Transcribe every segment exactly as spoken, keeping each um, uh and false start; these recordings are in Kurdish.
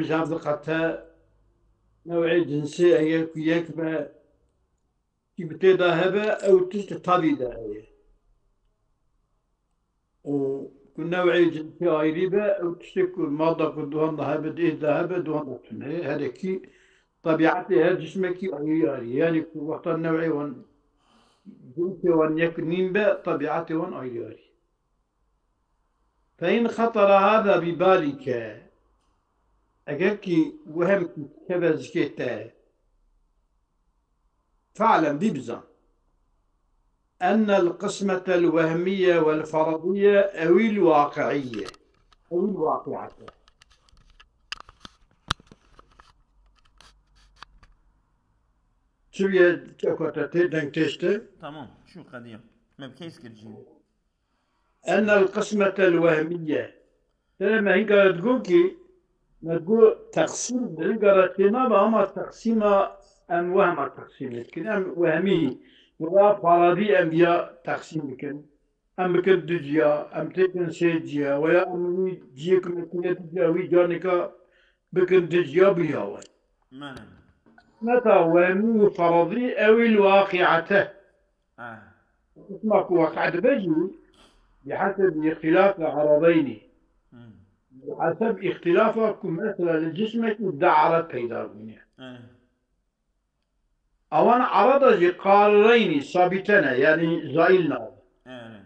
ji hev diqete, new'ê cinsê eger ku yek be, kî bi tê de hebe, ew tişt tabî de heye. Û ku new'ê cinsê ayrî be, ew tiştê ku madda ku duhan de hebe, di êd de hebe, duhan de tune ye. Herekî, tabiatê her cismekî ayrî ayrî. Yanî ku wexta new'ê wan, cinsê wan yek nîn be, tabiatê wan ayrî ayrî. فإن خطر هذا ببالك، eger kî wehem kî keve zikê te, فاعلم، bî bizan، أن القسمة الوهمية والفرضية أو الواقعية أو الواقعة. Çi bûye, çeko te tê, deng têşte? Tamam, şu qediya. Me bi keys kir cî. أن القسمة الوهمية. Tere me hinka digot ki, me digot teqsîm di hinka re tênabe, ama teqsîma em wehma teqsîm dikin. Em wehmî, wela paradî em viya teqsîm dikin. Em bikin du ciya, em têkin sê ciya, weya em wî ciyê ku me kiriye du ciya, wî carnêka bikin du ciya, bûya we. Mene. Qismeta wehmî û feradî ew îl waqi'ete. Ah. Qisma ku waqi'e dibe jî, bi heseb îxtilafê aradeynî. Hmm. Bi heseb îxtilafa ku mesela li cismekî du arad peyda bûne. Eh. Ewan arada jî qarireynî sabîte ne, yanî zaîl nabe. Erê.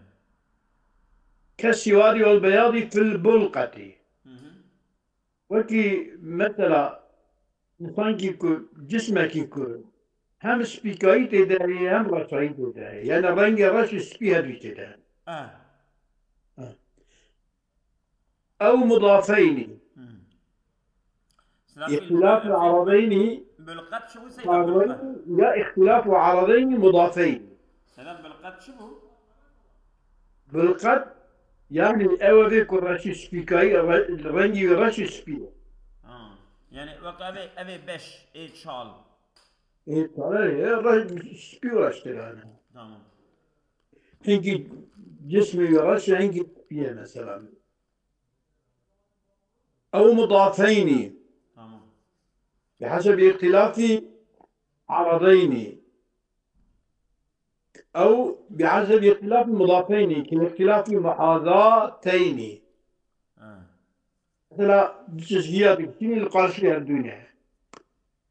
Kesîwarî wal beyadî fil bulqetî. Hı hı. Wekî mesela, însankî ku, cismekî ku hem spîkayî tê de heye, hem reşayî tê de heye. Yani rengê reş û spî her du tê de hene. Eh. Eh. Ew mudafeynî. Hmm. Îxtilaf û aradeynî. Bilqet çi bû, Seyda, bilqet? Ya îxtilaf û aradeynî mudafeynî. Seyda, bilqet çi bû? Bilqet, yani ew ê ku reşî spîkayî, re-, rengî wî reşî spî ye. Ha. Yani wek ev ê, ev ê beş, ê çal. Ê çal e, re-, spî û reş tê de hene. Tamam. Hinkî cismê wî reş e, hinkî spî ye mesela. Ew mudafeynî. Tamam. Bi hesebî îxtilafî aradeynî. Ew bi hesebî îxtilafî mudafeynî, ki îxtilafî muhazateynî. Ha. Mesela, du çizgiya dikişînî li qarşî hevdû ne.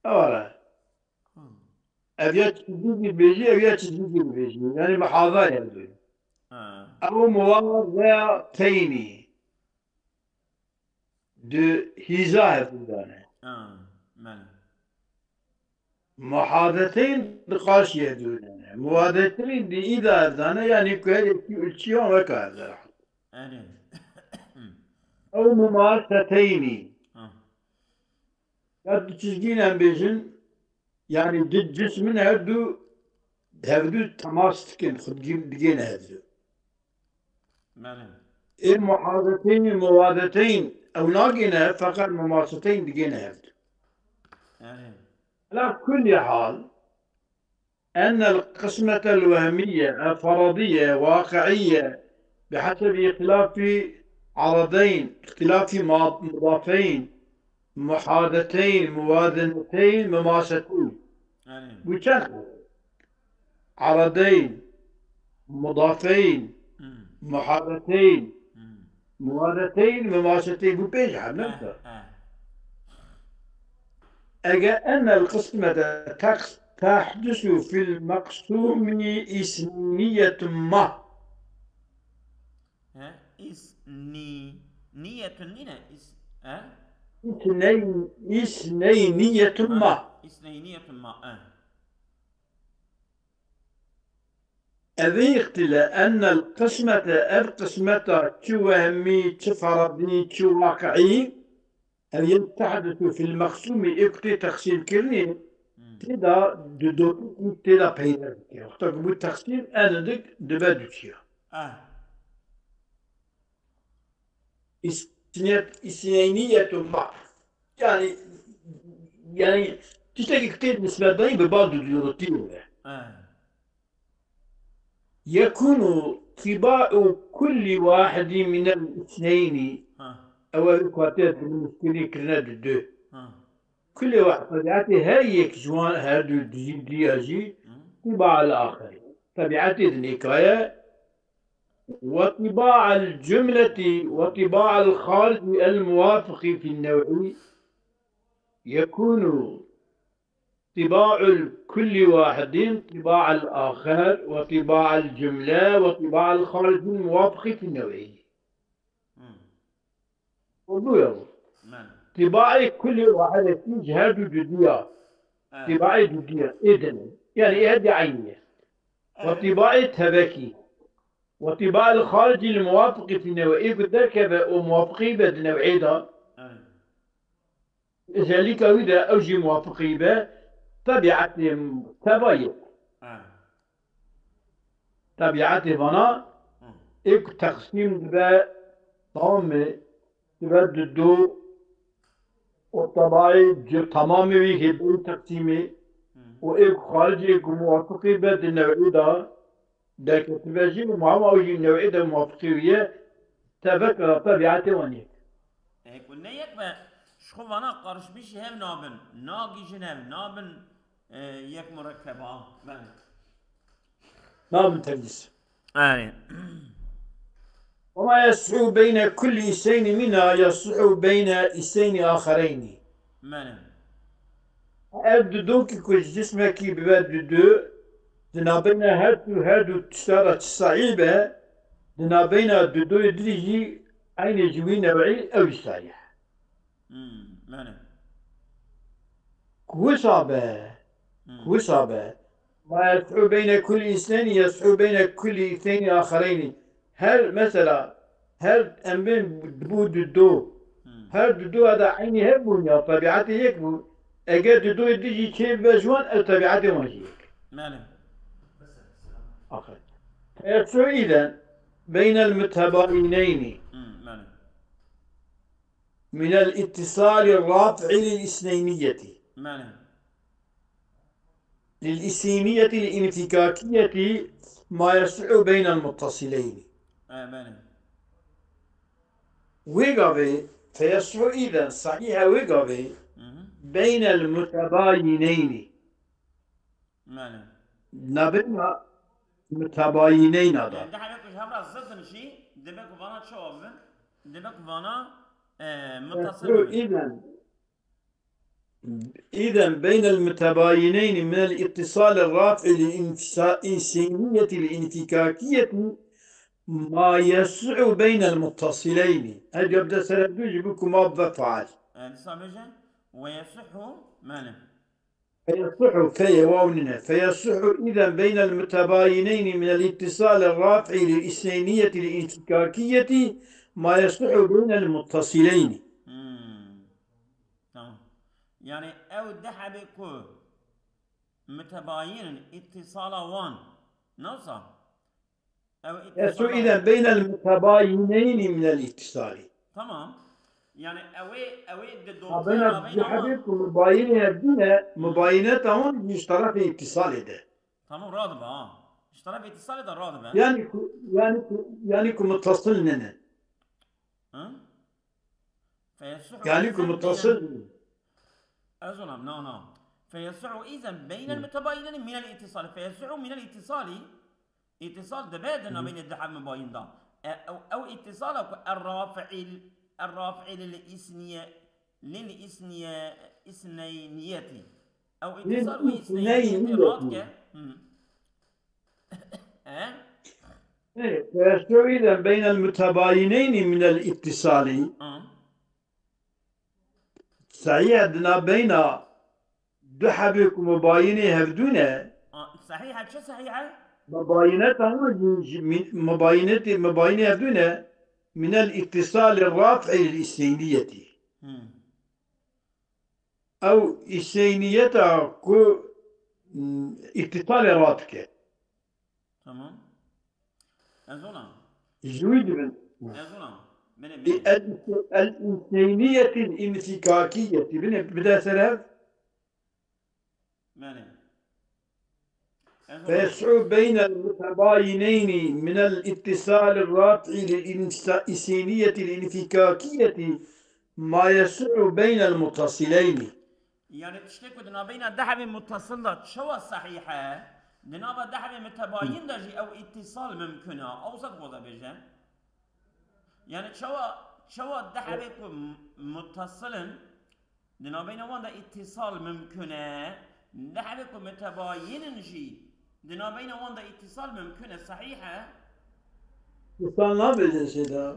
Ew e. Hmm. Ev ya çizgî dibêjî, ev ya çizgî dibêjî. Yani muhaza hevdû. Ha. Ew muwazeteynî. Du hîza hevdû dane. Ha, bele. Muhadeteyn di qarşî hevdû dane. Muhadeteyn di îda hevdane, yani ku her yekî ulçiyan weka hevdû. Erê. Ew mumaseteynî. Ha. Ya du çizgîn em bêjin, yani di cismin her du hevdû temas dikin, xwe digî-, digêne hevdû. Bele. Ê muhadeteyn û muwadeteyn ew nagêne, feqet mumaseteyn digêne hevdû. Erê. Ala kulli hal, أن القسمة الوهمية الفرضية واقعية بحسب اختلاف عرضين، اختلاف ما-، مضافين، محادتين، موازنتين، مماستين. Yani. Bu çend? Aradeyn, mudafeyn, Hmm. muhadeteyn, Hmm. muvadeteyn, mumaseteyn. Bu pênc heb, ne? He, he. Ege enel qismete tex-, tehdusu fil meqsûmî îsnîniyetun ma. He? Îsnî-, niyetun nîne? Îs-, he? Îsneyn-, îsneyniyetun ma. Ha, îsneyniyetun ma, he. Evê îxtîle enel qismete, ev qismeta çi wehmî, çi feradî, çi waqiî, ev yên tehdisu fil meqsûmî, ê ku tê texsîmkirinê, Hmm. tê de du dotikî tê de peyda dike. Wexta ku bû texsîm, ene dik dibe du çiya. Ah. Îsniyet-, îsneyniyetun ma. Yani, yani, tiştekî ku tê nisbetdayî bi bal dudurotî ye. Ha. Yekunu tiba'u kulli wahidi minel îsneyni. Ha. Ew ev katiye di min kirine di du. Ha. Kulê wahid, tebiatê her yek ji wan her du dijî diya jî Hı. tiba al axir. Tebiatê din êkaye وطباع الجملة وطباع الخارج الموافق في النوع يكون طباع الكل واحد طباع الآخر وطباع الجملة وطباع الخارج الموافق في النوع. Hmm. Oldu ya bu. Mane. Tibaê kulê wahidekî ji her du dudiya. Evet. Tibaê dudiya. Ê dene. Yani ê hedi aynı. Evet. Ve tibaê tebekî. Ve tibaê xaricî li muwafiqî fî new'ê ku derkeve û muwafiqî be di new'ê de. Evet. Özellikle wî de ew jî muwafiqî be. Tebiatê teba yek. Evet. Tebiatê vana Hı. ê ku teqsîm dibe tamê, dibe di du û tebayê ci tamamê wî hê bê teqsîmê Hı. û ê ku xaricê ku muwafiqî be di new'î de derketibe jî û muhema ew jî new'î de muwafiqî wî ye, tevekera tebiatê wan yek. E, ku ne yek be, ji xwe vana qarişbîşî hev nabin, nagîjin hev, nabin, e, yek murekkeba. Belê. Nabin tevlîs. Erê. وما يصح بين كل اثنين منها يصح بين اثنين آخرين. Mene. Ev dudokî ku ji cismekî bibe dudu, di navbeyna her du, her du tişta re çi sahî be, di navbeyna dudoyê din jî eynê ji wî new'î ew jî sahî. Hmm, mene. Ku wisa be, Hmm. ku wisa be. Ma yes'u beyne kulli isneyni yes'u beyne kulli isneyni axereyni. Her, mesela, her em bên bû dudo. Hmm. Her dudo da eynî hev bûn ya, tebiatê yek bû. Eger dudoyê din jî çê bibe ji wan, ew tebiatê wan jî yek. Mene. Axir. Feyes'u izen beynel mütebayineyni. Hmm, mene. من الاتصال الرافع للاثنينية. Mene. للاثنينية الانفكاكية ما يصح بين المتصلين. E, mene. Wê gavê, feyes'u izen, sahihe wê gavê, Hı hı. بين المتباينين. Mene. Nabeyna mutabayineyna da. Yani, daha yok, hevra zıddın şey, demek ki vana çoğu bin, demek ki vana, e, mutasıl Feyes'u bin. izen, izen beynel mutabayineyni minel ittisalil raf'i li infisa-, isiniyeti li infikakiyeti ma yes'u beynel muttasileyni. Her cevde sere du ji bu kuma be faal. E, disa beje, ve yes'u, mene. فيصح، فيه واو نينه، فيصح إذا بين المتباينين من الاتصال الرافع للاثنينية الانفكاكية ما يصح بين المتصلين. Hmm. Tamam. Yani ew di hebê ku mutebayinin, ittisala wan, ne wisa? Ew يصح ittisala إذا بين المتباينين من الاتصال. Tamam. Yani ew ê, ew ê di Ha, doktor beyna navê du nava. hebê ku mubayinê hevdî ne, mubayineta wan ji tarafê îtîsalê de. Tamam, radibe ha. Ji tarafê îtîsalê de radibe. Yani ku, yani ku, yani ku muttasil nene. Hı? Feyes'u Yani ku izen muttasil. Ez ona, na, na. Feyes'u izen beynel Hı. mutebayineni minel ittisali. Feyes'u minel ittisali. İttisal dibe di navê di hev mibayin da. E, ew, ew ittisala ku er-rafi'il, er-rafi'il lil isniye, lil isniye, isneyniyeti. Ew Lil ittisal wî isneyniyeti isneyniyeti. Radke. Hı. E? E, feyes'u izen beynel mutebayineyni minel ittisali. Hı. Sahihe di navbeyna du hebê ku mubayinê hevdû ne. A, sahihe, çi sahihe? Mubayineta wan jî, jî mi-, mubayinetê, mubayinê hevdû ne. Minel îtîsalê raf'î lil îsneyniyetî. Hmm. Ew îsneyniyeta ku, m, îtîsalê radike. Tamam. Ez ona. Ji wî dibin. Ez ona. Bine, bine. El, el-îsneyniyetil înfîkakiyetî. Bine, bide ser hev. Bine. فيسع بين المتباينين من الاتصال الرافع للإنس-، الإسنينية الانفكاكية ما يسع بين المتصلين. Yani tiştê ku di navbeyna dehevê muttasil de çawa sehîh e, di nava dehevê mitebayîn de jî ew îtîsal mimkun e. Ew se dixwaze bêje. Yani çawa, çawa dehevê ku m-, muttasil in, di navbeyna wan de îtîsal mimkun e, dehevê ku mitebayîn in jî, di navbeyna wan de îtîsal mimkun e, sehîh e. Îtîsal nabêje şeyda.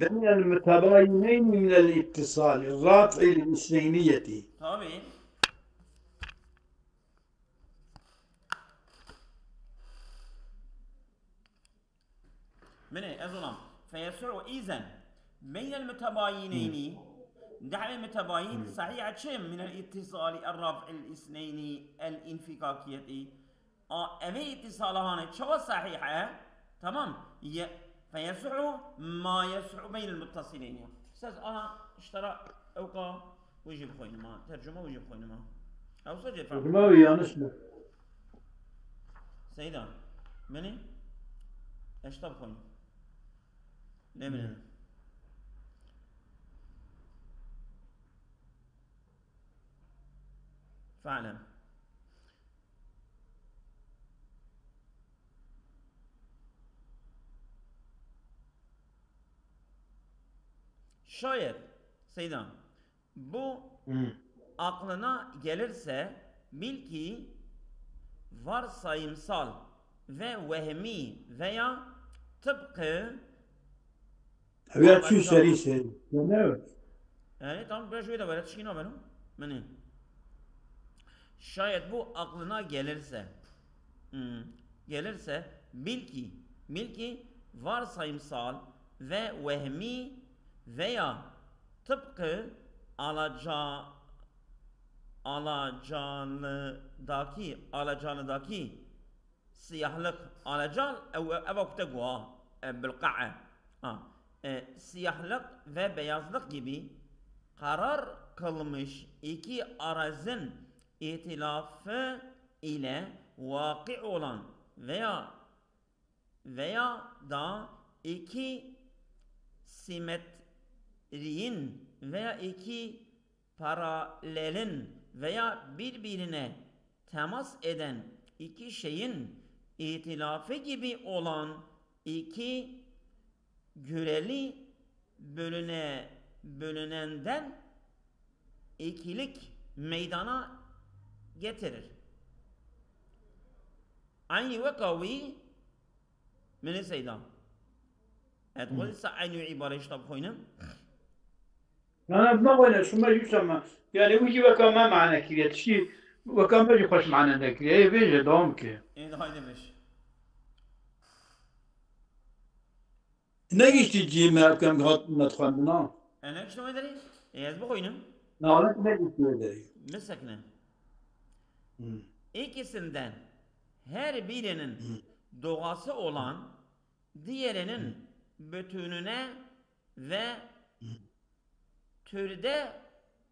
بين المتباينين من الاتصال الرافع للإسنينية. Tabii. Min ê, ez olam. فيسع إذن بين المتباينين. Dehvê mitebayîn sehîh e çi? من الاتصال الرافع للإسنين الانفكاكية. A, evê îtîsala hanê çawa sehîh e? Tamam. Ye, فيسع ما يسع بين المتصلين ya. Siz ana iştara ewka wî jî bixwînim ha. Tercuma wî jî bixwînim ha. Ewsa cê fehm. Tercuma wî yanlış mı? Seyda. Beni? Eşta bixwînim. Ne bileyim. فاعلم. Şayet, Seyda, bu aklına gelirse, bil ki varsayımsal ve vehmi veya tıpkı Ev ya çû serî serî. Ne? Yani tamam, biraz şöyle de böyle tişkî nabeno. Mini. Şayet bu aklına gelirse, hmm, gelirse bil ki, bil ki varsayımsal ve vehmi veya tıpkı alaca-, alacanıdaki, alacanıdaki siyahlık, alacal, ev, ev kute guha, e, bilqae. Ha. E, siyahlık ve beyazlık gibi karar kılmış iki arazın ihtilafı ile vaki olan veya, veya da iki simetriyin veya iki paralelin veya birbirine temas eden iki şeyin ihtilafı gibi olan iki göreli bölüne-, bölünenden ikilik meydana getirir. Aynı weka wî, Mini Seyda. Et xwedî sa eynî wî îbarê ji te bixwînim. Na, na, bixwîne, şima yû çema. Yani wî jî weka me mane kiriye. Tişkî weka me jî xweş mane nekiriye. Ê bêje, dewam ke. Ê, haydi bêj. Negihiştî cihê me, ev kem hat me dixwendina. E, negihiştî wê derê? Ê, ez bixwînim. Na, ne negihiştî wê derê. Bisekine. Hmm. İkisinden her birinin doğası olan diğerinin bütününe ve türde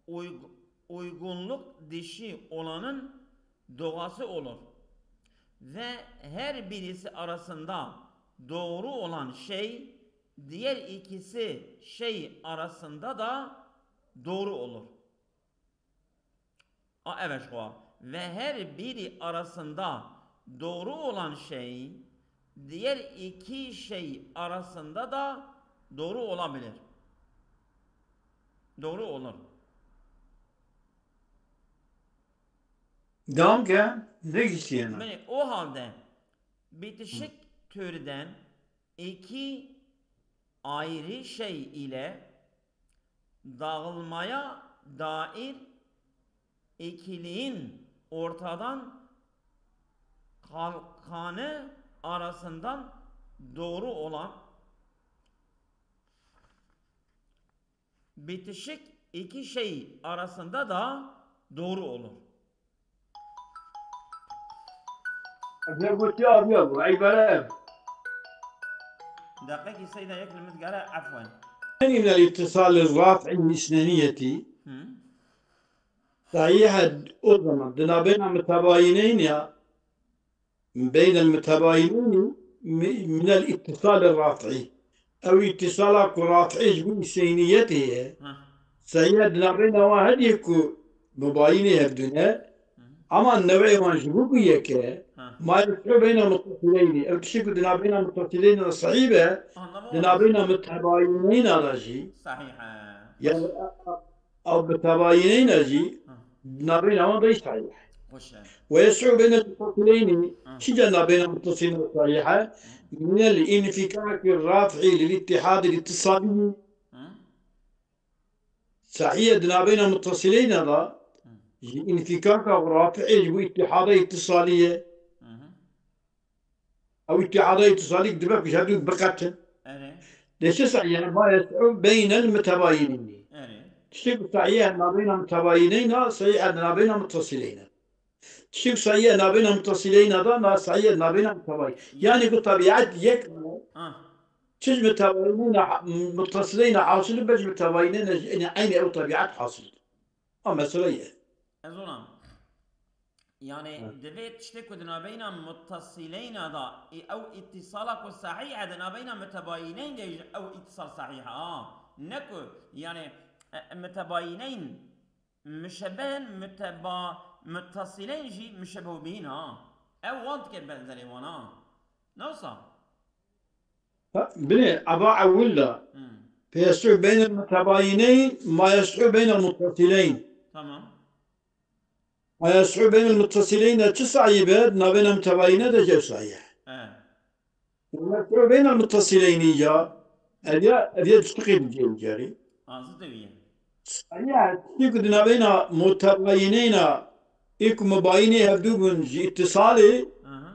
uyg-, uygunluk dişi olanın doğası olur. Ve her birisi arasında doğru olan şey, diğer ikisi şey arasında da doğru olur. A, evet, xwe. Ve her biri arasında doğru olan şey, diğer iki şey arasında da doğru olabilir. Doğru olur. Dewam ke, ne giştiye ne? Yani o halde bitişik türden iki ayrı şey ile dağılmaya dair ikiliğin ortadan kalkanı arasından doğru olan, bitişik iki şey arasında da doğru olur. Ev ne gotiya aviya bu, eybere ev. Deqekî Seyda, yek li min digere, efwen. من الاتصال الرافع الإسنانية Hı. Sahîh e, o zaman di navbeyna mitebayîneyn ya, beynel mitebayîneyn, mi-, minel îttisal rafî. Ew îttisala ku rafî ji bo îsneyniyetê ye. Heh. Sahîh e, di navbeyna wan her yek ku mubayînê hevdû ne, Hı hı. Ama newê wan ji bo ku yek e, Heh. ma yes'u beyna muttasileynî. Ew tiştê ku di navbeyna muttasileynî de sahîh be, Anlamam. di navbeyna mitebayîneyn de jî. Sahîh e. Yani, ew mitebayîneyn de jî, Hı. di navbeyna wan de jî sahîh e. Xweş e. Ve yes'u beyna muttasileynî, Hı. çi de navbeyna muttasileynî de sahîh e? Hı. Minel înfikakî rafî lil îttihadî îttisalî. Hı. Sahîh e, di navbeyna muttasileyna de Hı. ji înfikaka û rafi'ê ji bo îttihada îttisalî ye. Hı hı. Ew îttihada îttisalî dibe ku ji hevdû biqetin. Erê. Lê çi sahîh e? Ma yes'u beynel mitebayînî. Erê. Tiştê ku sahîh e navbeyna mitebayîneyna, sahîh e di navbeyna muttasileyna. Tiştê ku sahîh e navbeyna muttasileyna de, na sahîh e navbeyna mitebayîn. Yani ku tebiat yek be, Ah. çi ji mitebayîneyna ha-, muttasileyna hasil be, ji mitebayîneyna jî, yani eynî ew tebiat hasil. A mesele ye. Ez ona. Yani Ha. divê tiştê ku di navbeyna muttasileyna de, ê ew îttisala ku sahîh e, di navbeyna mitebayîneyn de jî ew îttisal sahîh e. Ha. Ne ku, yani, e, mitebayîneyn Muşebehên muteba-, muttasileyn jî muşebehû bihîn ha. Ew wan dike benzerê wan ha. Ne wisa? Ha, binê eba ewil de. Hmm. Feyes'u beynel mutebayîneyn, ma yes'u beynel muttasileyn. Tamam. Ma yes'u beynel muttasileyn de çi sahîh be, navbeyna mutebayîne de jî ew sahîh e. He. Û mef'ûl beynel muttasileynî ya, ev ya, ev ya çi qîm cêr cêrî? Azî de wî ye. Sahîh e, tiştê ku di navbeyna mutebayîneyna ê ku mubayînê hevdû bûn ji îttisalê, Aha.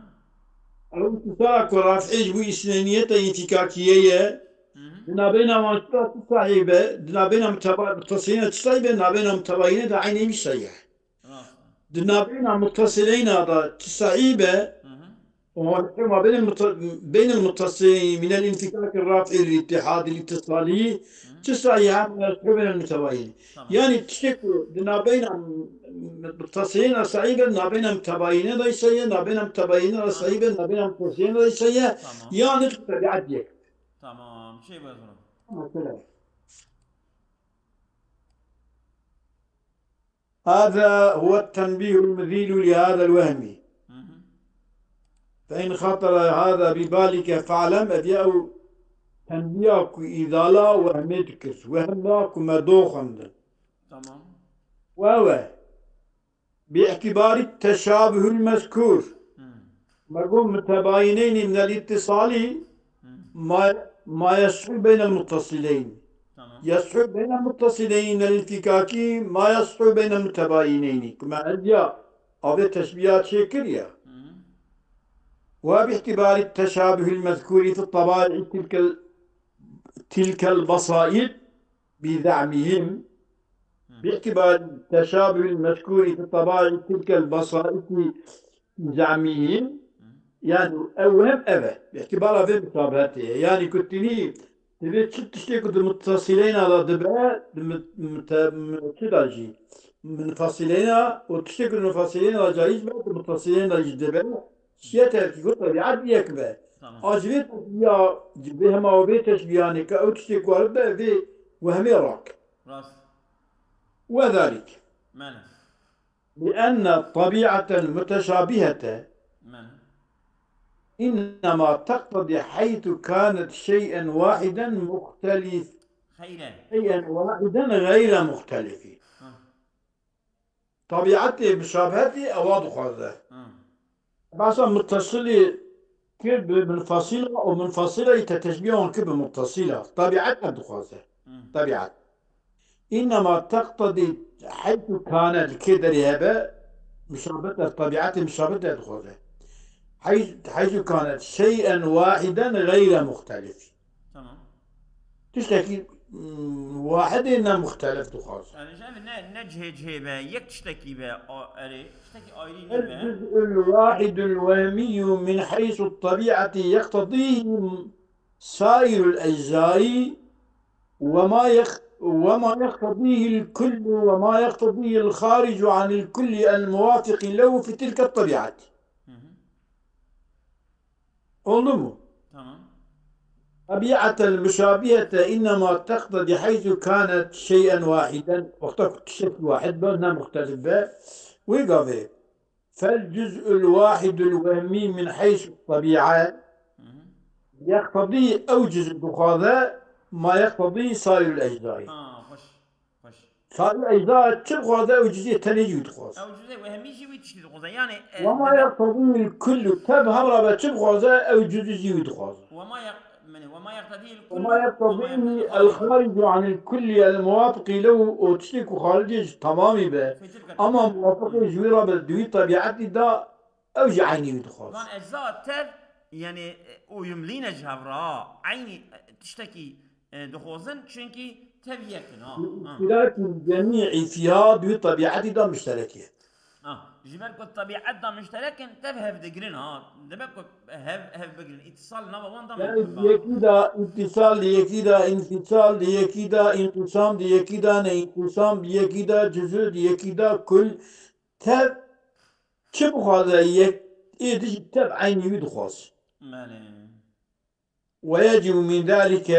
ew îttisala ku rafî ji bo îsneyniyeta înfîkakiyê ye, Hı hı. di navbeyna wan çi sahîh be, di navbeyna muteba-, muttasileyna çi sahîh be, navbeyna mutebayîne de eynî wî sahîh e. Rast e. Di navbeyna muttasileyna de çi sahîh be, Hı hı. û ma beynel mutta-, beynel muttasileyn minel înfikakî rafî lil îttihadî lil îttisalî, Hı. çi sahîh e, ma yes'u beynel mutebayîn. Tamam. Yani tiştê ku di navbeyna muttasileyna sahîh be, navbeyna mutebayîne de sahîh e, navbeyna mutebayîne de sahîh be, navbeyna muttasileyna de sahîh e. Tamam. Yani tu tebiat yek. Tamam. Şey bu yazıyorum. Mesela. هذا هو التنبيه المزيل لهذا الوهم. Hı hı. فإن خطر هذا ببالك فاعلم, ev ya ew tenbiya ku îzala wehmê dikir, wehma ku me doxandin. Tamam. Wewe, باعتبار التشابه المذكور. Hı. Me got mutebayîneynî minel îttisalî, Hı. ma, ma yes'u beynel muttasileyn. Tamam. Yes'u beynel muttasileyn minel înfikakî, ma yes'u beynel mutebayîneynî. Ku me hediya avê teşbîha çêkir ya. Hı. Ve bi îtîbarî teşabihil mezkûrî fi tabai'i tilkel, tilkel basaît bi ze'mihim. Hı. Bi îtîbarî teşabihil mezkûrî fi tabai'i tilkel basaîtî ze'mihim. Hı. Yani ew hem ev e. Bi îtîbara vê mutabihetê ye. Yani ku tinî divê çi tiştê ku di muttasileyna de dibe, di mut-, mute-, mu-, çi de jî, munfasileyna û tiştê ku di munfasileyna de caiz be, di muttasileyna de jî dibe, çiye terkî ku tebiat yek be. Tamam. A ji vê teşbîha, ji vê hema û vê teşbîhanê ke ew tiştê ku were be, vê wehmê rak. Rast. Ve zalik. Mele. لأن الطبيعة المتشابهة Mele. إنما تقتضي حيث كانت شيئا واحدا مختلف. Xeyre. شيئا واحدا غير مختلف. Ha. Tabiatê muşabehetê ewa dixwaze. Ha. Behsa muttasilî kir bi munfasila û munfasila î te teşbîha wan kir bi muttasila. Tabiat ev dixwaze. Hı. Tabiat. إنما تقتضي حيث كانت, li kê derê hebe, muşabet ev, tabiatê muşabet ev dixwaze. حيث, حيث كانت شيئا واحدا غير مختلف. Tamam. Tiştekî, mm, wahidê ne muxtelef dixwaze. Yani, ji ev ne, ne cihê cihê be, yek tiştekî be, a, erê, tiştekî ayrî nî be. الجزء الواحد الوهمي من حيث الطبيعة يقتضيه سائر الأجزاء وما يخ-، وما يقتضيه الكل وما يقتضيه الخارج عن الكل الموافق له في تلك الطبيعة. Oldu mu? Tamam. طبيعة المشابهة إنما تقتضي حيث كانت شيئا واحدا. Wexta ku tiştekî wahid be, ne muxtelif be, wê gavê فالجزء الواحد الوهمي من حيث الطبيعة يقتضي، ew cuz dixwaze, ما يقتضي سائر الأجزاء. Ha, xweş, xweş. Sair ecza çi dixwaze, ew cuzê tenê jî wî dixwaze. Ew cuzê wehmî jî wî tiştî dixwaze. Yani, e, وما يقتضي الكل, tev hevra be çi dixwaze, ew cuzî jî wî dixwaze. وما يق-, yani, وما يقتضي الكل وما يقتضي الخارج عن الكل الموافق له, û tiştê ku xaricê ji tamamî be, ama muwafiqê ji wî re be di wî tebietî de, ew jî eynî wî dixwaze. Van ecza tev, yani, e, uyumlî ne ji hev re, eynî, e, tiştekî, e, dixwazin, çünkü tev yek in, ha. Ha. اشتراك الجميع فيها, di wî tebietî de muşterek e. Ha, ji ber ku tebiet de muşterek in, tev hev digirin, ha. Demek ku hev, hev bigirin, îtisal nava wan da Yani mümkün di ba. Yekî de îtisal, di yekî de înfisal, di yekî de înqisam, di yekî de ne înqisam, di yekî de cüzü, di yekî de kul. Tev çi bixwaze, yek ê di jî tev eynî wî dixwaz. Belê. ويجب من ذلك,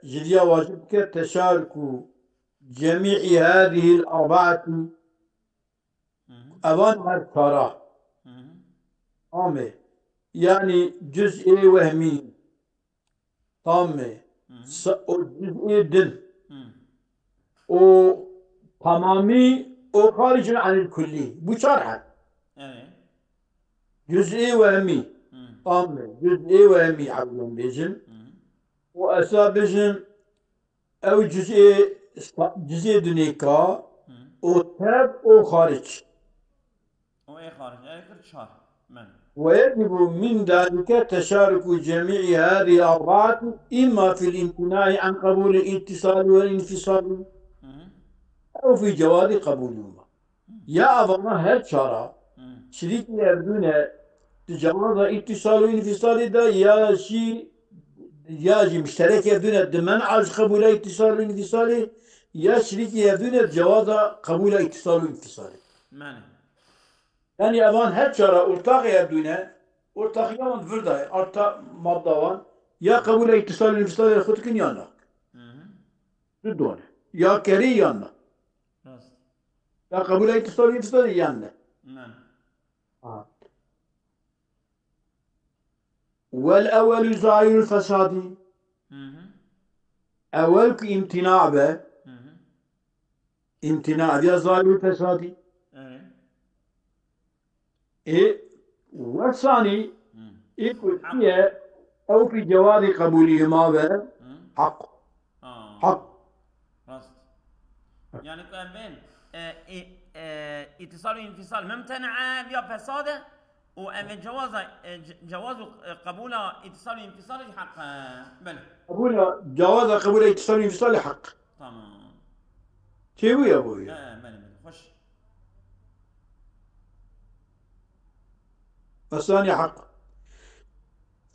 ji vîya wacib dike, تشارك جميع هذه الأربعة, Hı hı. Evan her çara. Hı hı. Amê. Yani cüz'ê wehmî. Tamê. Hı hı. Sa-, o cüz'ê din. Hı. O tamamî, o xaricun anil kullî. Bu çar heb. Evet. Cüz'ê wehmî. Hı. Tamê. Cüz'ê wehmî, ewlen bêjin. Hı. O esa bêjin, ew cüz'ê sa-, cüz'ê dinêka, Hı. O tev, o xaric. O ê xaric, ê kir çar. Men. ويجب من ذلك تشارك جميع هذه الأربعة إما في الامتناع عن قبول الاتصال والانفصال Hı hı. أو في جواز قبولهما. Ya evana her çara, Hı. Şirîkî ev dû ne di cewaza îtîsal û înfîsalê de, ya jî, ya jî muşterek ev dû ne di men'a ji qebûla îtîsal û înfîsalê, ya şirîkî ev dû ne di cewaza qebûla îtîsal û înfîsalê. Mane. Yani evan her çara ortaxê ev dû ne, ortaxiya wan vir de ye, arta madda wan, ya qebûla îtîsal û înfîsalê xwe dikin ya nak. Hı hı. Du done. Ya kerî ya na. Rast. Ya qebûla îtîsal û înfîsalê yan ne. Ne. Ha. والأول زائل الفساد. Hı hı. Ewel ku îmtina be, Hı hı. Îmtina ev ya zahirul fesadî. Evet. Ê, wesanî, Hı. Ê ku çi ye, ew fî cewazî qebûlî hima be, Hı. Haq. Ha. Haq. Rast. Yani ku em bên, e, e, e, îtisal û înfîsal mumtene ev ya fesad e û em ê cewaza, e, ce-, cewaz û, e, qebûla îtisal û înfîsal jî heq e. Belê. Qebûla, cewaza qebûla îtisal û înfîsalê heq. Tamam. Çêbûye bûye. He, belê, belê. Xweş. Wesanî heq.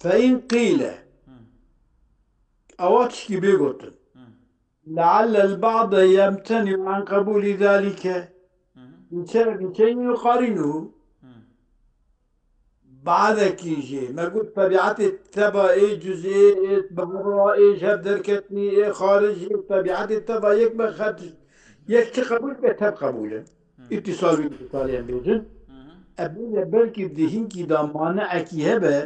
فإن قيل. Hı. Ewa tişkî bê gotin. Hı. لعل البعض يمتنع عن قبول ذلك. Hı hı. Bi se-, bi sebebin yuqarînû. Hı. Bazekî jî, me got, tebiatê teva ê cuz'ê, ê bihevra, ê ji hev derketnî, ê xaricî, tebiatê teva yek be xet, yek çi qebûl be, tev qebûl in. Hı. Îtîsal û înfîsalê em bêjin. Hı hı. Ev bêje belkî di hinkî de maneekî hebe,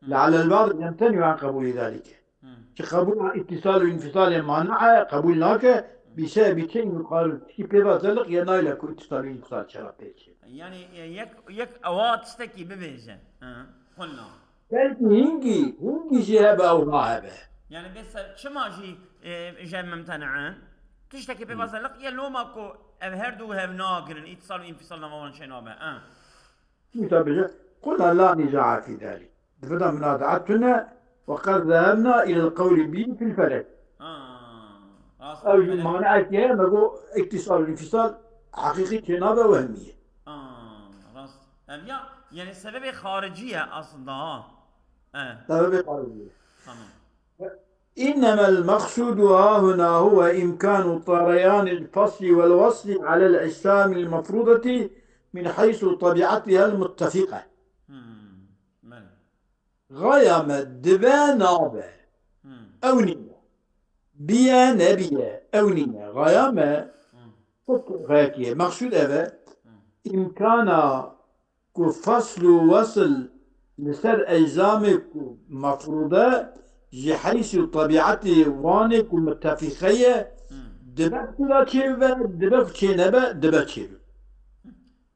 Hı. لعل البعض يمتنع عن قبول ذلك. Hı. Ji qebûla îtîsal û înfîsalê mane e, qebûl nake, Hı. Bi se-, bi çend yuqarî tişkî pê ve zeliq ye, nayla ku îtîsal û înfîsal çera pêçe. Yani, e, yek, yek ewa tiştekî bibêje. Hı. Xulna. Belkî hingî, hingî jî hebe ew nahebe. Yani bê se-, çima jî, e, ji mimtene in? Tiştekî pê Hı. ve zeliq ye, loma ku ev her du hev nagirin, îtîsal û înfîsal nava wan çênabe. Hı. Wisa bêje, قلنا لا نزاع في ذلك. Di vir de munazaet tune, وقد ذهبنا إلى القول به في الفلك. Ha, rast. Ew jî maneekî heye, me got îtîsal û înfîsal heqîqî çênabe, wehmî ye. Ha, rast. Ev ya, yani sebebê xaricî ye aslında, ha. He. Sebebê xaricî ye. Tamam. إنما المقصود هاهنا هو إمكان طريان الفصل والوصل على الأجسام المفروضة من حيث طبيعتها المتفقة. Hmm. Belê. Xaya me dibe nabe. Hmm. Ew nîne. Biye nebiye. Ew nîne. Xaya me Hmm. xayetiye. Maqsûd ev e. Hmm. Îmkana ku fasl û wasl li ser eczamê ku mefrûde ji heysî û tebîetê wan ê ku mitefîqe ye, Hmm. dibe ku da çêbibe, dibe ku çênebe, dibe çêbibe.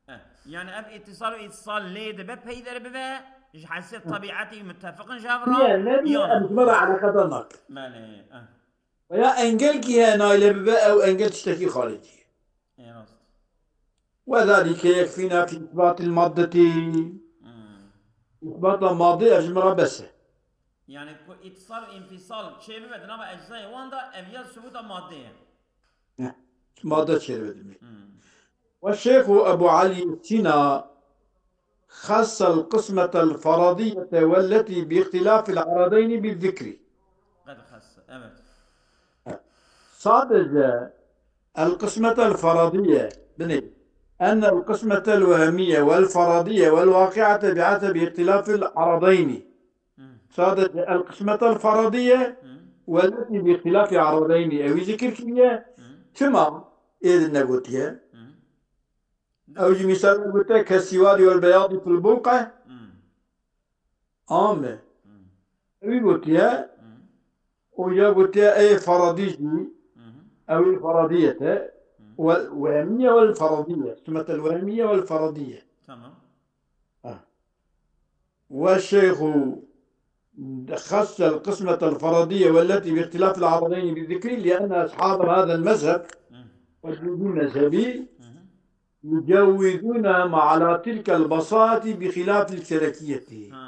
Eh, yani ev îtisal û îtisal lê dibe peyder bibe, ji heysî tebîetê mitefiqin ji hev re, Niye, ne diye yan. Em ji me re eleqedar nakin. Belê, eh. Veya engelkî heye nayle bibe, ew engel tiştekî xaricî ye. Ê rast. وذلك يكفينا في إثبات المادة. Hmm. Îsbata madê ev ji me re bes e. Yani ku îtisal û înfîsal çêbibe di nava eczayê wan de, ev ya subûta madê ye. Heh, madde çêbibe. Hmm. والشيخ أبو علي سينا خص القسمة الفرضية والتي باختلاف العرضين بالذكر. Qed xas, evet. Sadece القسمة الفرضية، بني، أن القسمة الوهمية والفرضية والواقعة بحسب اختلاف العرضين. Hmm. Sadece القسمة الفرضية Hmm. والتي باختلاف عرضين. Ew zikir kiriye. Hmm. Çima ê din negotiye? Hmm. Ew jî misal gote كالسواد والبياض في البقعة. Hmm. Ame. Hmm. Ew gotiye. Hmm. Û ya gotiye ê faradî jî. Hmm. Ew ê faradiyete. Hmm. Wel wehmiye wel faradîye. Sumetel wehmiye wel faradîye. Tamam. Ha. والشيخ خص القسمة الفرضية والتي باختلاف العرضين بالذكر لأن أصحاب هذا المذهب Hmm. والجمهور المذهبي Hmm. يجوزون ما على تلك البساطة بخلاف الفلكية. Ha.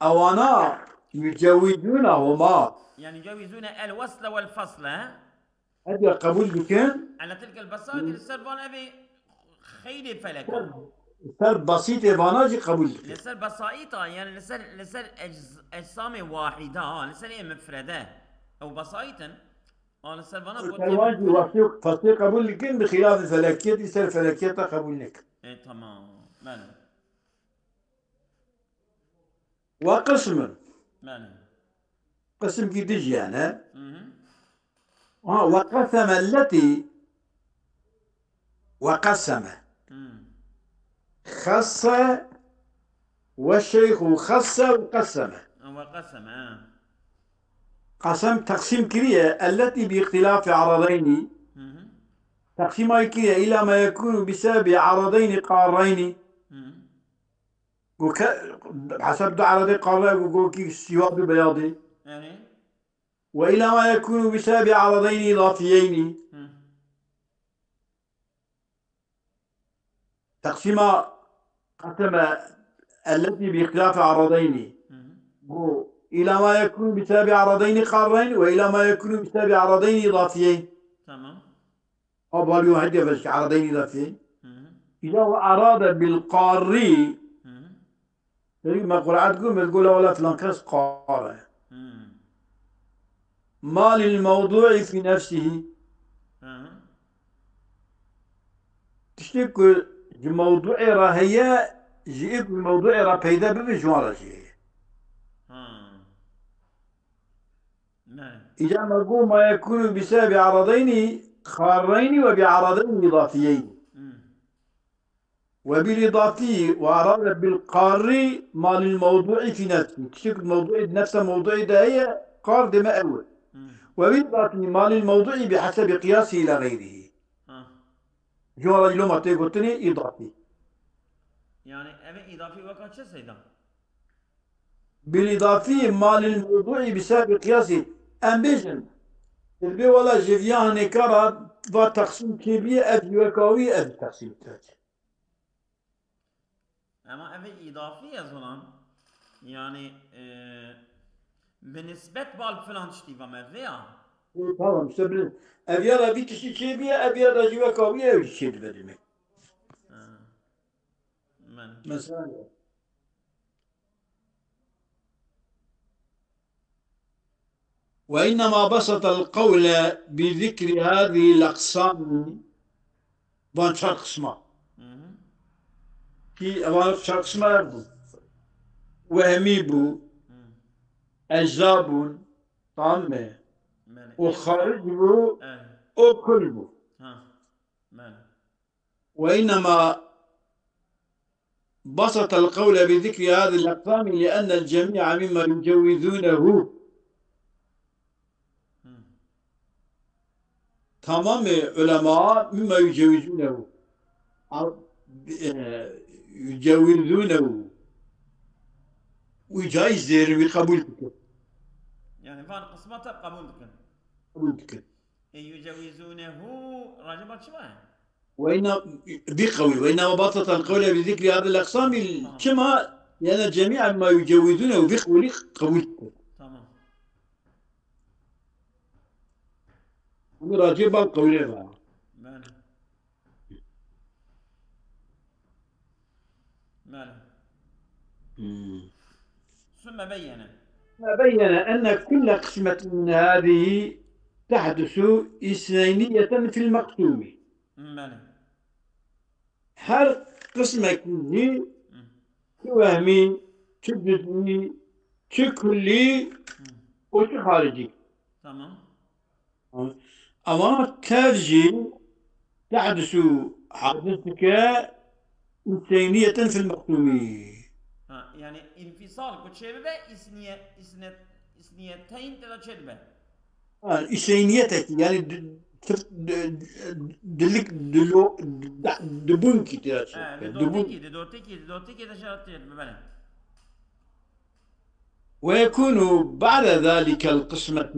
Ewana يجوزون هما. Yani يجوزون الوصل والفصل, he? Hediya qebûl dikin. على تلك البساطة, li ser van evê xeyrê felek. Ser, ser basîtê vana jî qebûl dikin. Li ser besaîta, yani li ser, li ser ecz-, ecsamê wahîde, ha, li ser ê mifrede. Ew besaît in. A, li ser vana Ser gotiye van jî mifrede. Wextê fasê qebûl dikin, bi xilafê felekiyetî ser felekiyeta qebûl nekin. E, tamam. Belê. وقسم. Belê. Qismkî din jî hene. Hı hı. Ha, وقسم التي وقسم. Hı. خص والشيخ خص وقسم. Ha, وقسم, ha. Qesem teqsîm kiriye, التي باختلاف عرضين. Hı hı. Teqsîma kiriye, إلى ما يكون بسبب عرضين قارين. Hı. Ku ke-, hesab du eradê qarre ku gokî sîwad û beyadî. Yani? وإلى ما يكون بسبب عرضين إضافيين. Hı. Teqsîma qeseme التي باختلاف عرضين. Hı hı. Ku إلى ما يكون بسبب عرضين قارين وإلى ما يكون بسبب عرضين إضافيين. Tamam. Ew balî wan hediye veşke eradeyî îdafî. Hı hı. Îda we erade bil qarrî. Hı hı. Peki me quraet got, me digot, la wela filan kes qar e. Hı. Ma lil mewduî fî nefsihî. Hı hı. Tiştê ku ji mewduê re heye, ji ê ku ji mewduê re peyde bibe, ji wan re jî heye. Hı. Belê. Îca me got, ma yekûnû bi sebebi eredeynî xarreynî we bi eredeynî îdafîyeynî. Hmm. We bil îdafî we erade bil qarrî ma lil mewduî fî nefsî. Tiştek mewduî nefse mewduî de heye, qar deme ew e. Hmm. We bil îdafî ma lil mewduî bi hesebî qiyasî îla xeyrî. Ha. Ji wan re loma tê gotinê îdafî. Yani ev îdafî weka çi seyda? Bil îdafî ma lil mewduî bi sebebi qiyasî. Em bêjin, tu dibê wela ji viya hinêka re va teqsîm çêbûye, ev ji weka wî, ev teqsîm tê. Ema ev îdafî ye zonan. Yani, e, bi nisbet bal filan tiştî va me vê ya. E, tamam, işte bi, ev ya da vî tiştî çêbûye, ev ya da ji weka wî ew jî çêdibe demek. Ha. Men. Mesela. وإنما بسط القول بذكر هذه الأقسام. Van çar qisma. Hı hı. Ki evan çar qisma ev bû. Wehmî bû. Hı. Ecza bûn. Tamam mı? Mene. O xaric bû. Evet. O kul bû. Ha. Mene. وإنما بسط القول بذكر هذه الأقسام لأن الجميع مما يجوزونه. Tamamê ulema مما يجوزونه. A-, e, يجوزونه. Wî caiz dêrin, wî qebûl dikin. Yani van qismata qebûl dikin. Qebûl dikin. E, يجوزونه racîba çi var? وإن-، بقوي، وإنما بسط القول بذكر هذه الأقسام. Tamam. Çima? لأن جميع ما يجوزونه بقوله قبول. Tamam. Bunu racî bal qewlê var. Mane. Mane. Hmm. ثم بين. بين أن كل قسمة من هذه تحدث اثنينية في المقسوم. Mane. Her qismekî jî, çi wehmî, çi cüzî, çi kullî û çi xaricî. Tamam. Ama tev jî تحدث, hadis dike, اثنينية في المقسوم. Ha, yani infisal ku çêbibe, isniye-, isnet-, isniyeteyn tê de çêdibe. Ha, îseyniyetekî, yani di-, tir-, di-, dilik, dilo-, da-, dibunkî tê de çêdibe. He, di dotêkî, di dotêkî, di dotêkî de şerat tê dibe, belê. ويكون بعد ذلك القسمة,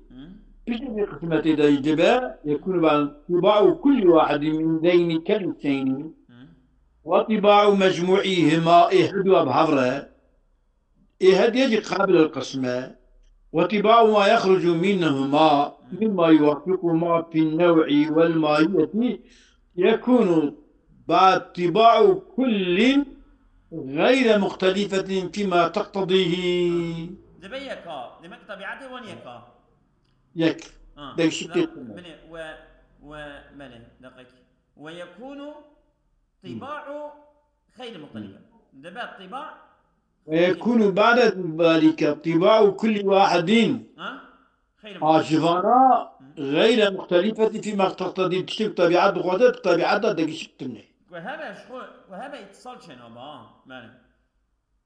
Hı. Piştî vê qismetê de jî dibe, يكون بعد طباع كل واحد من ذين كالإثنين, Hı. وطباع مجموعهما, ê her du ev hev re, ê her du jî قابل القسمة, وطباع ما يخرج منهما مما يوافقهما في النوع والماهية يكون بعد طباع كل غير مختلفة فيما تقتضيه. Dibe yeka. Demek tabiatê wan yeka. Yek. Ha, Değişik da-, değil. Bine, ve, ve, bine, dakika. ويكون طباع غير مختلفة. Dibe tiba. ويكون بعد ذلك طباع كل واحد. Ha? Xeyr. A ji vana غير مختلفة فيما تقتضيه, tiştê ku tebiat dixwaze, bi tebiat de degişik tune. Ku hebe ji xwe, ku hebe îtisal çênabe, ha. Belê.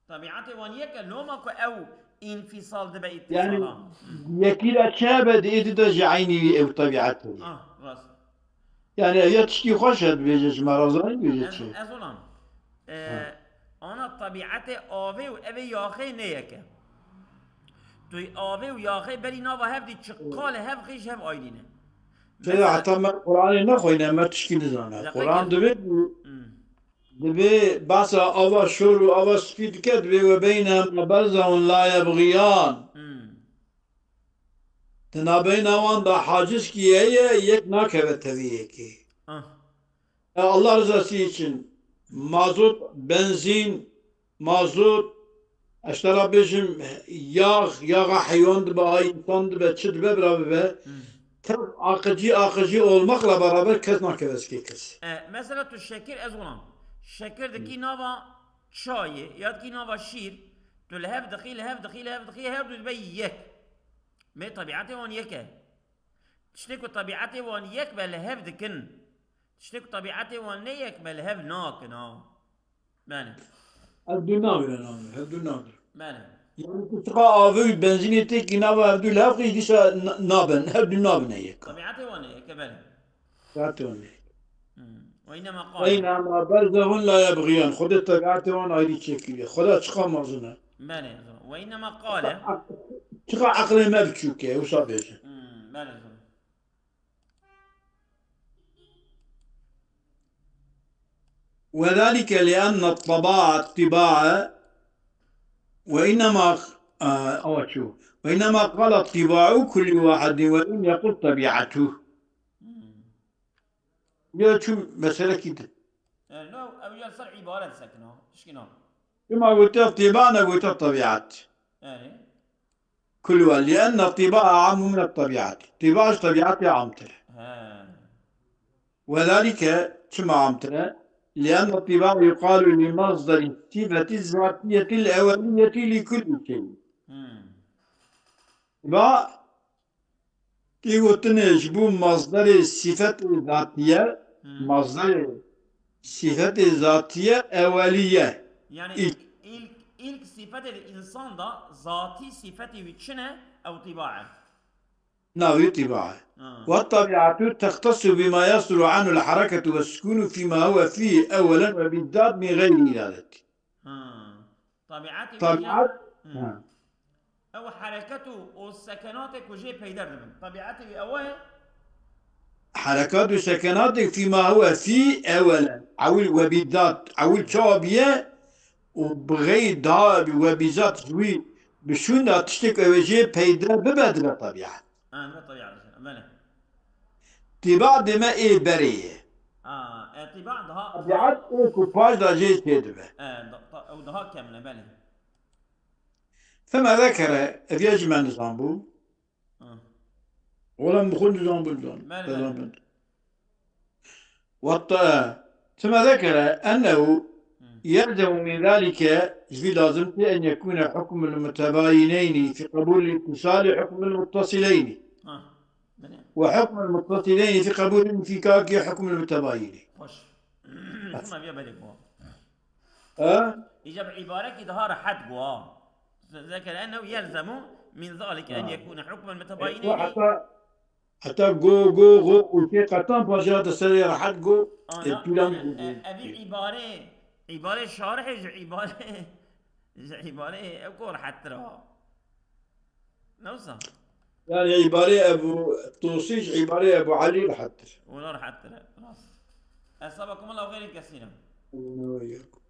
Tebiatê wan yek e, loma ku ew înfîsal dibe Yani, îtisala. Yekî de çi hebe, di êdî de jî eynî wî ew tebiat hebe. Ah, rast. Yani, ev ya tiştî xweş e, dibêje ji me re zanî, dibêje çi? Ez, ez olan. E, Ha. Ana tebiatê avê û evê yaxê ne yek e. Tu avê û yaxê berî nava hev dî çiqa li hev xîş hev ayrî ne. Mesela Mesela heta me Qur'anê nexweyne, me tişkî nizane. Deqîqe. Qur'an divê, Hmm. divê behsa ava şor û ava spî dike, divê وبينهما برزخ لا يبغيان. Hmm. Di navbeyna wan de hacizkî heye, yek nakeve tevî yekê. Ah. Ya Allah rızası için mazot, benzîn, mazot, ez te re bêjim, yağ, yaxa heywan dibe, a însan dibe, çi dibe, bira bibe. Hmm. Tev aqicî, aqicî olmakla beraber kes nakeve zikê kes. E, mesela tu şekir ez wilan. Şekir dikî nava çayê, ya dikî nava şîr, tu li hev dixî, li hev dixî, li hev dixî, her du dibe yek. Mê tebiatê wan yek e. Tiştê ku tebiatê wan yek be li hev dikin. Tiştê ku tebiatê wan ne yek be li hev nakin ha. Belê. Her du nagire navê, her du nagire. Belê. Yani tu çiqa avê û benzînê têkî nava her du li hev qî dîsa na-, nabin, her du nabine yek. Tebiatê wan ne yek e, belê. Tebiatê wan ne yek. Hmm. وإنما قال. وبينهما برزخ لا يبغيان. Xwedê tebiatê wan ayrî çêkiriye. Xweda çiqa mezin e. Belê. وإنما قال. Çiqa aqlê me biçûk e, wisa bêje. Hmm, belê. وذلك لأن الطباع الطباع وإنما، آه، أو شو؟ وإنما قال طباع كل واحد ولم يقل طبيعته. Hmm. Ya çu mesele kî din? Yani, no, ew ya ser îbaret sekina, tişkî na. Çima gotiya tîba, ne gotiya tebiat? Yani. Kulwa, لأن الطباع أعم من الطبيعة. Tiba ji tebiatê amtir e. He. وذلك, çima amtir e? لأن الطباع يقال لمصدر الصفة الذاتية الأولية لكل شيء. Hmm. Tiba tê gotinê ji bo masderê sifetê zatiye, Hmm. masderê sifetê zatiye eweliye. Yani İlk. ilk, ilk, ilk sifetê di însan da zatî sifetê wî çi ne? Ew tiba e. Navê tiba e. Ha. والطبيعة تختص بما يصدر عنه الحركة والسكون فيما هو فيه أولا وبالذات من غير إرادة. Ha. Tabiatê wî Tabiat, Hı. ha. Ew hereket û, û sekenatê ku jê peyder dibin. Tabiatê wî ew e? Herekat û sekenatê فيما هو فيه أولا. Ewil وبالذات. Ewil çawa biye û bi xeyr daha bi وبالذات ji wî bi şûnda tiştek ew ê jê peyder bibe dibe tabiat. Ha, dibe tabiat, belê. Tiba deme ê berê ye. Ha, e, tiba daha Tabiat ê ku paş da jê çê dibe. E, da, da, ew daha kemle, belê. ثم ذكر, ev ya ji me nizan bû. Hı. Ola min bi xwe nizan bû, nizan. Belê, belê. Nizan bû. Wetta, ثم ذكر أنه Hı. يلزم من ذلك, ji vî lazim tê, أن يكون حكم المتباينين في قبول الاتصال حكم المتصلين. Ha, belê. وحكم المتصلين في قبول الانفكاك حكم المتباينين. Xweş. Şuna viya belê ku. Ha? Îca bi îbarekî daha rehet got, ha. ذكر أنه يلزم من ذلك أن Ha. يكون حكم المتباينين. Heta, heta go, go, go, û tê qetan paşa te serê rehet go, Ana, e, pîlan e, go. e, evî îbare, îbare şarihê ji îbare, ji îbare ew ku rehettir ha. Ne wisa? Yani îbarê Ebu Tosî ji îbarê Ebu Elî rehettir. Wala rehettir e, rast. Esabakum Allah xeyrî kesîre. Weyyakum.